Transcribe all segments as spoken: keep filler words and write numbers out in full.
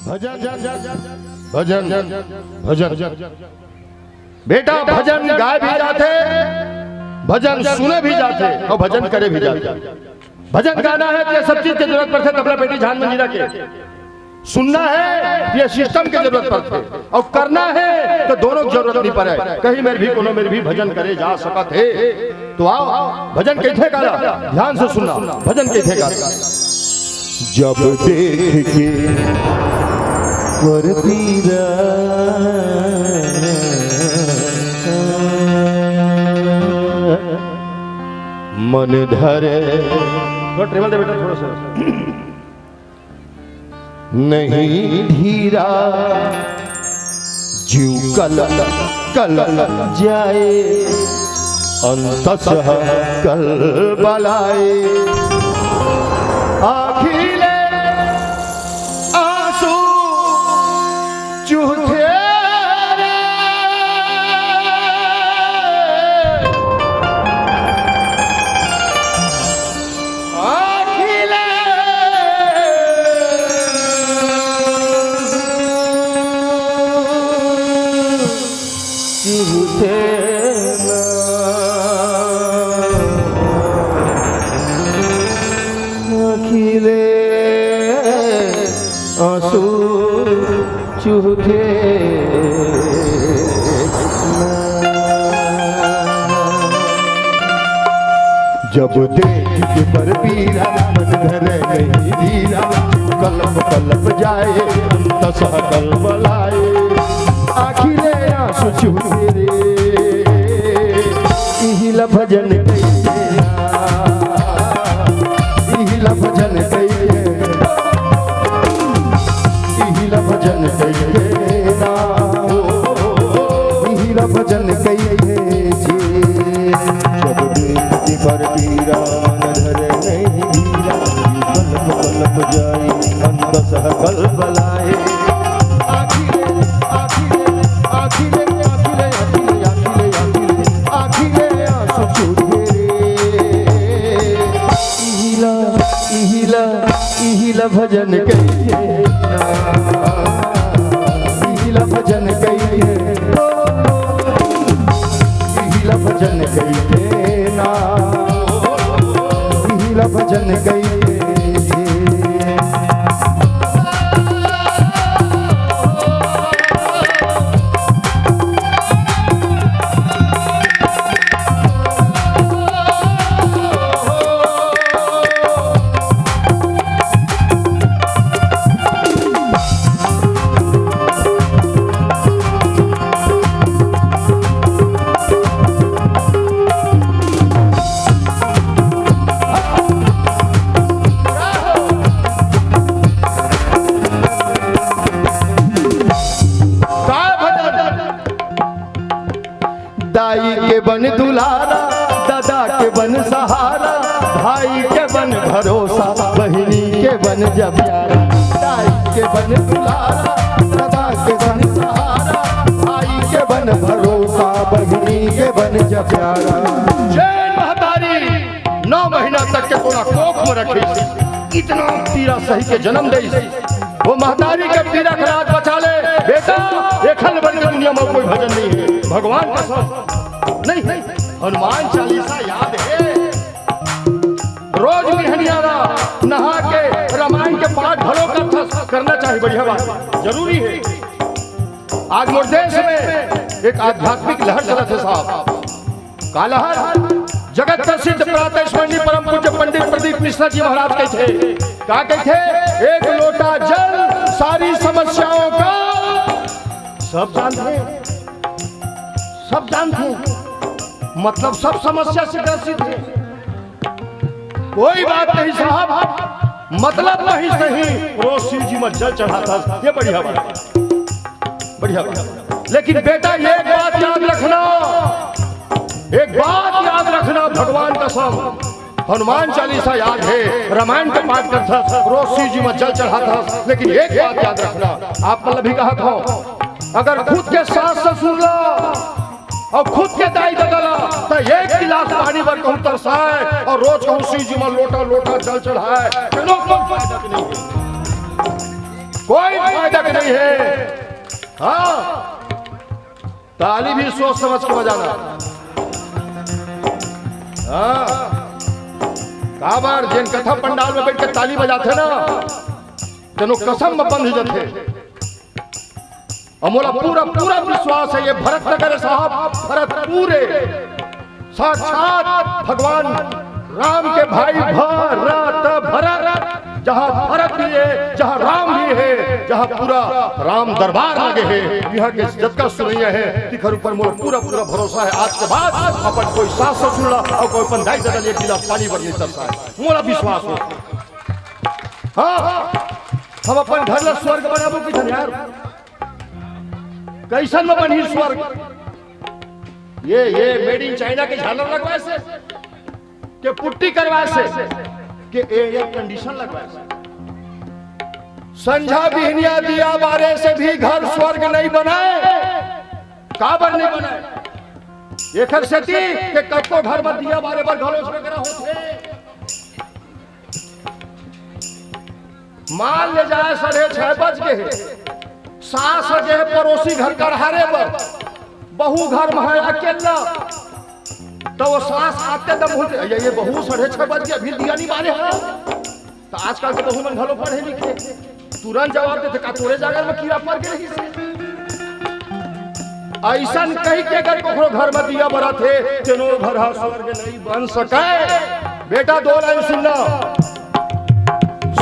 भजन, भजन, भजन। बेटा, भजन गाए भी जाथे, भजन सुने भी जाथे अउ भजन करे भी जाथे। भजन गाना हे त ये सब चीज के जरूरत पड़थे, तबला पेटी झान मंजीरा के। सुनना हे त ये सिस्टम के जरूरत पड़थे, अउ करना हे त दोनों के जरूरत नइ पड़य। कहीं मेर भी, कोनो मेर भी भजन करे जा सकत हे। त आओ, भजन कइसे गाना, ध्यान से सुनना, भजन कइसे गाना। जब देख के परपीरा मन धरे। थोड़ा ट्रेवल दे बेटा, थोड़ा सा। नहीं धीरा, जीव कल कल जाए, अंतसः कल बलाए। आँखी ले आंसू चूहथे रे। आँखी ले चूहथे ना। आँखी ले आंसू चूहथे ना। जब देख के परपीरा, मन धरे नहीं धीरा, कलप कलप जाए, अंतसः कल बलाए। आँखी ले आंसू चूहथे रे, इही ला भजन कहिथे ना, इही ला भजन कहिथे, इही ला भजन कहिथे ना, इही ला भजन कहिथे जी। जब देख के परपीरा, मन धरे नहीं धीरा, कलप कलप जाए, अंतसः कल बलाए। आँखी ले, आँखी ले, आँखी ले, आँखी ले, आँखी ले, आँखी ले, आँखी ले आंसू चूहथे रे। इही ला, इही ला, इही ला भजन कहिथे ना, इही ला भजन कहिथे, इही ला भजन कहिथे ना, इही ला भजन कहिथे। दाई के बन दुलारा, दादा के बन सहारा, भाई के बन भरोसा, बहिनी के बन जब प्यारा। दाई के बन दुलारा, दादा के बन सहारा, भाई के बन भरोसा, बहिनी के बन जब प्यारा। जैन महतारी नौ महीना तक के तोला कोख में रखे, इतना पीरा सही के जन्म दे। वो महतारी के पीरा के लाज बचा ले बेटा, एखर ले बढ़ के दुनिया में कोई भजन नहीं है। भगवान कसम नहीं है। हनुमान चालीसा याद है, रोज बिहनिया ला नहा के रामायण के पाठ घलो करथस, करना चाहिए, बढ़िया बात है, जरूरी है। आज मोर देश में एक आध्यात्मिक लहर चलत हे साहब। का लहर? जगत प्रसिद्ध प्रातः स्मरणीय परम पूज्य पंडित प्रदीप मिश्रा जी महाराज कहिथे, का कहिथे? एक लोटा जल सारी समस्याओं का, सब जानथे, सब जानथे, मतलब सब समस्या से ग्रसित हे। कोई बात नहीं साहब, मतलब नहीं सही, रोज शिव जी में जल चढ़ाथस, ये बढ़िया बात, बढ़िया बात। लेकिन बेटा, ये एक बात याद रखना, एक बात याद रखना, भगवान कसम, हनुमान चालीसा याद है, रामायण के पाठ करथस, रोज शिव जी में जल चढ़ाथस, लेकिन एक बात याद रखना, आप मन ला भी कहत हंव, अगर खुद के सास ससुर ला अउ खुद के दाई ददा ला त एक गिलास पानी बर कहूं तरसाय अउ रोज कहूं शिव जी म लोटा लोटा जल चढ़ाय, कोनो, कोनो फायदा के नहीं हे। कोई फायदा के नहीं है। हाँ, ताली भी सोच समझ के बजाना। हाँ, काबर जेन कथा पंडाल में बैठ के ताली बजाथे ना, तेनो कसम में बंध जाथे। अउ मोला पूरा, पूरा विश्वास है, ये भरत नगर है साहब, भरतपुर है। साक्षात भगवान राम के भाई भरत, भरत, जहाँ भरत भी है, जहाँ राम भी है, जहाँ पूरा राम दरबार लगे है, यहाँ के जतका सुनइया है, तिखर ऊपर मोर पूरा, पूरा भरोसा है। आज के बाद अपन कोई सास ससुर ला अउ कोई अपन दाई ददा ले एक गिलास पानी बर नहीं तरसाए, मोला विश्वास हो। हाँ, हम अपन घर ला स्वर्ग बनाबो किधर यार? कइसन में बनही स्वर्ग? ये, ये made in China के झालर लगवाए से, के पुट्टी करवाए से, के air condition लगवाए से। संझा बिहनिया दिया बारे से भी घर स्वर्ग नहीं बनाए। काबर नहीं बनाए? एकर सेती के कतको घर में दिया बारे बर घलो झगड़ा होथे। माल ले जाए, साढ़े छह बज गे हे, सास ह गे हे पड़ोसी घर कढ़ारे बर, बहू घर में है अकेला, तो वो सास आते दम बोलथे, "अरे, ये बहू साढ़े छह बज गे, अभी दिया नहीं बारे हो।" तो आजकल के बहू मन घलो पढ़े लिखे, तुरंत जवाब देथे, "का तोरे जांगर में कीड़ा पड़ गे रहिस?" अइसन कहि के अगर ककरो घर में दिया बरत हे, तेनो घर ह स्वर्ग नहीं बन सके। बेटा, दो लाइन सुनना,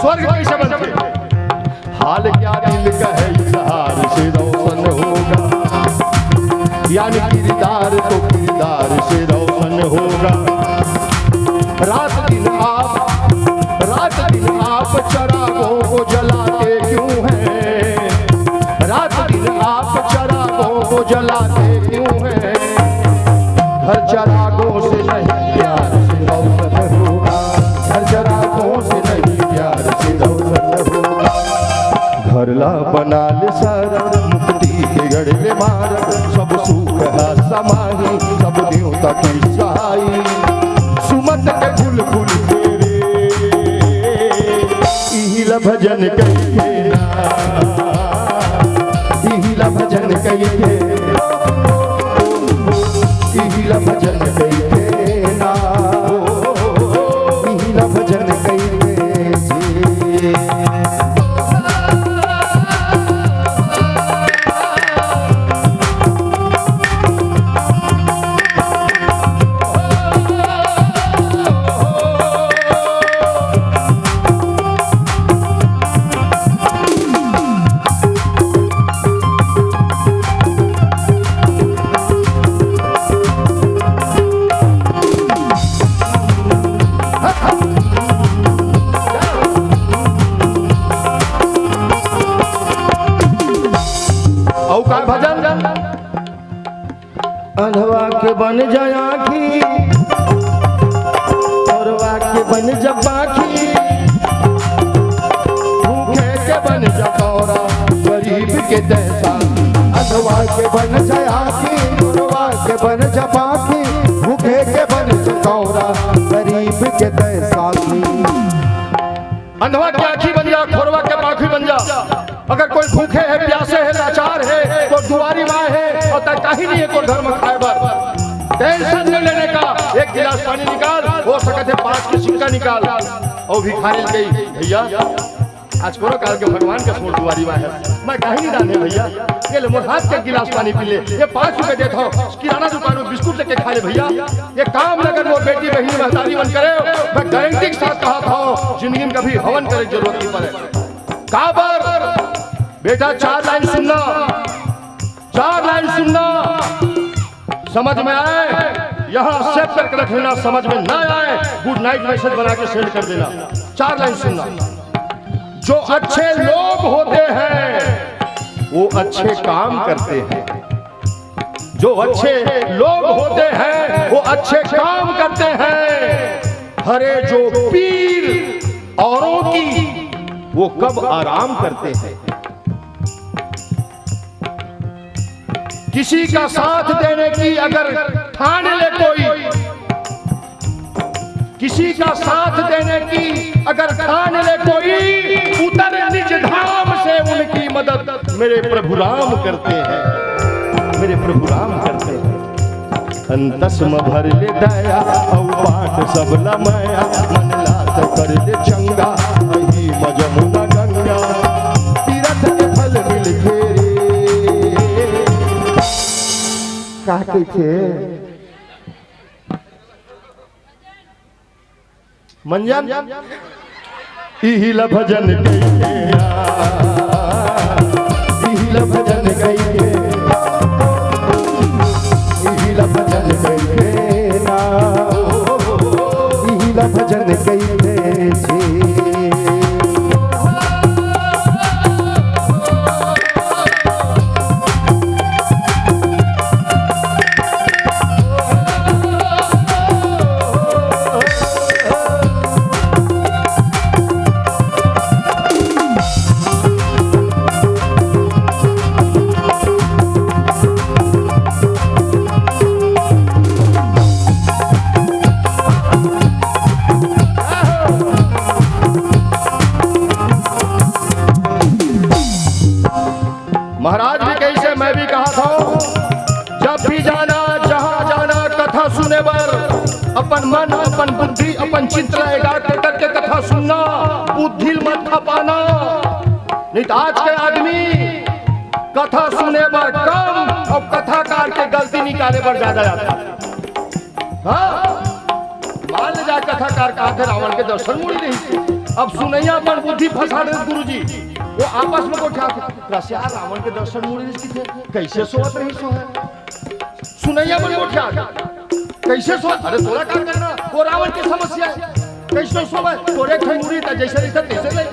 स्वर्ग कैसे बनथे? हाल क्या दिल का है इजहार से रोशन होगा, यानी किरदार तो किरदार से रोशन होगा। रात दिन आप, रात दिन आप चरागों को जलाते क्यों हैं? रात दिन आप चरागों को जलाते क्यों हैं? घर चरागों से नहीं प्यार से रोशन होगा, घर चरागों से नहीं प्यार से रोशन होगा। घर ला बना ले सारा, मुक्ति के गढ़ ले मारा, सब सुख हा समाही, सब देवता की सहाई। सुमत के फूल फूल तेरे, इहिला भजन कहिके ना, इहिला भजन कहिके, इहिला भजन कहिके ना, इहिला भजन कहिके जी। अउ का भजन? अंधवा के बन जा आँखी, चोरवा के बन जा पाखी, भूखे के बन जा कौरा, गरीब के तैसा। अंधवा के बन जा आँखी, चोरवा के बन जा पाखी, भूखे के बन जा कौरा, गरीब के तैसा। अंधवा के आँखी बन जा, खोरवा के पाखी बन जा। अगर कोई भूखे हे, प्यासे हे, लाचार हे, तो दुआरी माय हे अउ तैं काही नहीं हे तोर घर में खाए बर। टेंशन नहीं लेने का, एक गिलास पानी निकाल, हो सकत हे पाँच के सिक्का निकाल। अउ भिखारी कही, "भैया, आज कोनो काल के भगवान के मोर दुआरी माय हे, मैं काही नहीं दान हे भैया, ये ले मोर हाथ के गिलास पानी पी ले, ये पाँच रुपए देत हँव, किराना दुकान में बिस्कुट लेके खा ले भैया।" ये काम अगर मोर बेटी, बहिनी, महतारी मन करे, मैं गारंटी के साथ कहत हँव, जिंदगी में कभी हवन करे के जरूरत नहीं पड़े। काबर? बेटा, चार लाइन सुनना, चार लाइन सुनना, समझ में आए, यहाँ save करके रख लेना, समझ में ना आए, good night message बना के send कर देना। चार लाइन सुनना, जो अच्छे लोग होते हैं, वो अच्छे काम करते हैं। जो अच्छे लोग होते हैं, वो अच्छे काम करते हैं। हरे जो पीर औरों की, वो कब आराम करते हैं। किसी का साथ देने की अगर ठान ले कोई, किसी का साथ देने की अगर ठान ले कोई, उतर निज धाम से उनकी मदद मेरे प्रभु राम करते हैं, मेरे प्रभु राम करते हैं। अंतस म भर ले दया, अउ बाट सब ला मया, मन लात कर ले चंगा, अही म जमुना गंगा, तीरथ के फल मिलथे रे। का कहिथे? मंजन, इही ला भजन कहिथे ना, इही ला भजन कहिथे, इही ला भजन कहिथे ना, इही ला भजन कहिथे जी। महाराज भी कहिसे, मैं भी कहा था, जब भी जाना, जहाँ जाना, कथा सुने बर अपन मन, अपन बुद्धि, अपन चित्त ला एकाग्र करके कथा सुनना, बुद्धि ल मत खपाना। नहीं तो आज के आदमी कथा सुने बर कम अउ कथाकार के गलती निकाले बर ज्यादा जाथे। हाँ, मान ले जाए कथाकार कहाथे रावण के दर्शन मुड़ी रहिस। अब सुनइया अपन बुद्धि फंसा दे गुरुजी, वो आपस में गोठियाथे, कस यार रावण के दर्शन मुड़ी रहिस किथे, कइसे सोवत रहिस वो हे? सुनइया मन गोठियाथे, कइसे सो, अरे तोला का करना, वो रावण के समस्या हे, कइसे सोवय, तोरे एक ठन मुड़ी त जइसे रहिथे तइसे ले।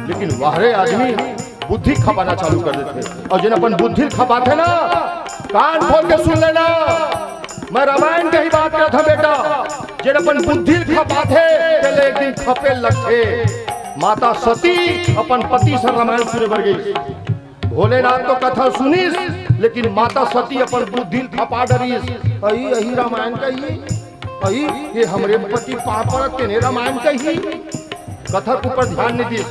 लेकिन वाह रे आदमी, बुद्धि खपाना चालू कर देथे। अउ जेन अपन बुद्धि खपाथे ना, कान खोल के सुन लेना, मैं रामायण के ही बात करत हंव बेटा। जेन अपन बुद्धि खपाथे, तेला एक दिन खपे लगथे। माता सती अपन पति से रामायण सुने बर गई। भोलेनाथ तो कथा सुनिस, लेकिन माता सती अपन बुद्धि खपा डरिस। अही, अही रामायण कही, अही, ये हमरे पति पांव परत तेने रामायण कही। कथा के ऊपर ध्यान नहीं दिस।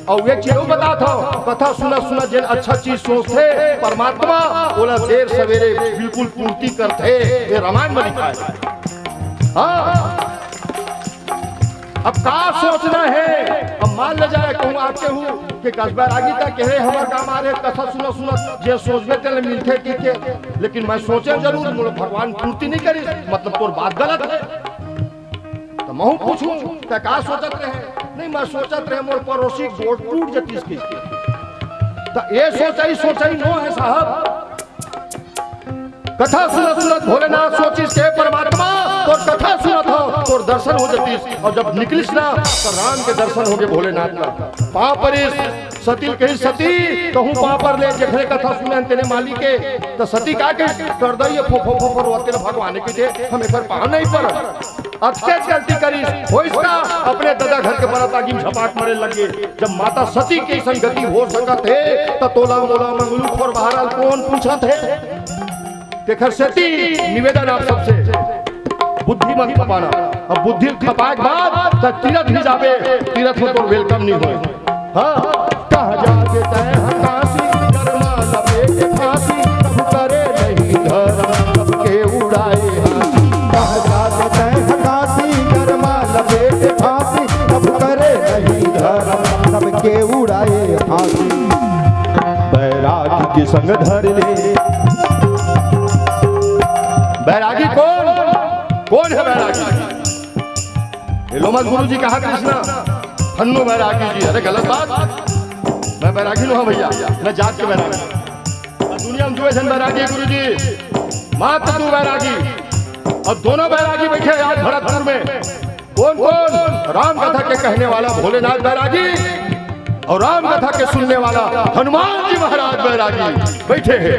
अउ एक चीज अउ बतात हंव, कथा सुनत सुनत जेन अच्छा चीज सोचथे परमात्मा, ओला देर सवेरे बिल्कुल पूर्ति करथे। ये रामायण में लिखा हे। हाँ, अब का सोचना हे? अब मान ले जाए कहूँ आके हूँ कि कस बैरागी तक हे हमर गाँव आ रे, कथा सुनत सुनत जे सोचबे तेला मिलथे कहिके, लेकिन मैं सोचे जरूर, मोला भगवान पूर्ति नहीं करिस, मतलब तोर बात गलत हे। त महूँ पूछूं, त का सोचत रहे? नहीं, मैं सोचत रहे मोर पड़ोसी गोड़ टूट जतिस कहिके। त ये सोचई सोचई नो हे साहब। कथा सुनत सुनत भोलेनाथ सोचिस के परमात्मा, तोर कथा सुनत हंव, तोर दर्शन हो जतिस। अउ जब निकलिस ना, त राम के दर्शन होगे भोलेनाथ ला। पांव परिस, सती ल कहिस, सती, तहूं पांव पर ले, जेखरे कथा सुने हन तेने मालिक के। त सती का कहिस, करदई फो फो फो फो रोवत हे, भगवान के दे, हम एकर पांव नहीं परन। अतकेच गलती करिस, होइस का, अपने ददा घर के बरत आगी में झपाट मारे लग गे। जब माता सती के संगति हो सकत हे, त तोला मोला मंगलू खोर बहारल कोन पूछत हे? तेखर सेती निवेदन आप सबसे, बुद्धि मत खपाना। अब बुद्धि खपाए के बाद त तीरथ भी जाबे, तीरथ में तोर welcome नहीं होय। हाँ, कहाँ जाके तय हकासी, कर्मा लपेटे फांसी, प्रभु करे नहीं धर्म, सबके उड़ाए हांसी। कहाँ जाके तय हकासी, कर्मा लपेटे फांसी, प्रभु करे नहीं धर्म, सबके उड़ाए हांसी। बैरागी के संग धर ले। बैरागी कौन? कौन हे बैरागी? ये लोमस गुरु जी कहा कृष्णा, हन्नू बैरागी जी। अरे गलत बात, मैं बैरागी नो हंव भइया, मैं जात के बैरागी। अउ दुनिया में दुए झन बैरागी हे गुरु जी, मात्र दू बैरागी, अउ दोनों बैरागी बइठे हे आज भरतपुर में। कौन कौन? राम कथा के कहने वाला भोलेनाथ बैरागी अउ राम कथा के सुनने वाला हनुमान जी महाराज बैरागी बइठे हे।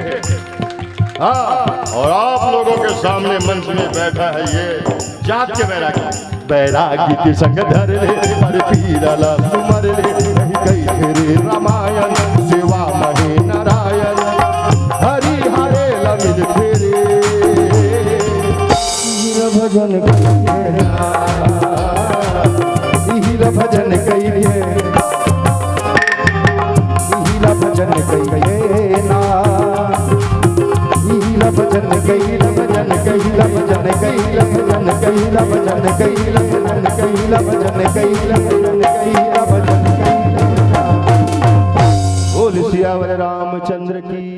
हाँ, अउ आप लोगों के सामने मंच में बैठा हे ये जात के बैरागी। बैरागी के संग धर ले, पर पीरा ला सुमर ले, नहीं कहिथे रे रामायण, सेवा महे नारायण, हरि हरे ला मिलथे रे। भजन कहिथे भजन कइला, भजन कइला, भजन कइला, भजन कइला, भजन कइला, भजन कइला, भजन कइला, भजन कइला, भजन कइला। बोल सियावर रामचंद्र की।